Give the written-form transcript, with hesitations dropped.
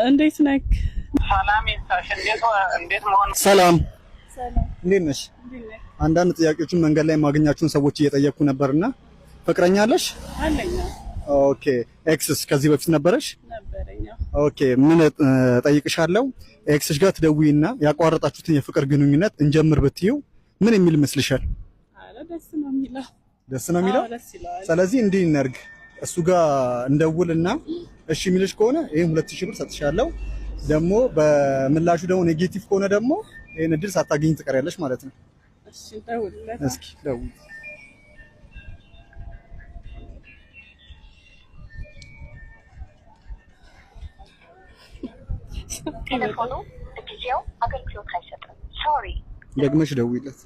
እንዴት ነክ? ሰላም ይብዛሽ። እንዴት መሆን ሰላም። ሰላም። እንዴት ነሽ? እንዴት ነክ? አንዳንድ ጥያቄዎችን መንገድ ላይ የማገኛችሁን ሰዎች እየጠየቅኩ ነበርና ፍቅረኛ አለሽ? አለኛ። Okay። Ex ስ ከዚህ በፊት ነበረሽ? ነበረኛ። Okay። ምን ጠይቅሻለሁ። Ex ሽ ጋር ትደውይና ያቋረጣችሁትን የፍቅር ግንኙነት እንጀምር ብትይው ምን የሚል ይመስልሻል? አረ ደስ ነው የሚለው። ደስ ነው የሚለው? አዎ፣ ደስ ይለዋል። ስለዚህ እንዲህ እናድርግ። እሱ ጋር እንደውልና እሺ የሚልሽ ከሆነ ይሄን 2000 ብር ሰጥሻለሁ። ደግሞ በምላሹ ደግሞ negative ከሆነ ደግሞ ይሄን እድል ሳታገኝ ትቀሪያለሽ ማለት ነው። እሺ ደውልለት። እስኪ ደውል። ቴሌፎኑ ለጊዜው አገልግሎት አይሰጥም። Sorry። ደግመሽ ደውይለት።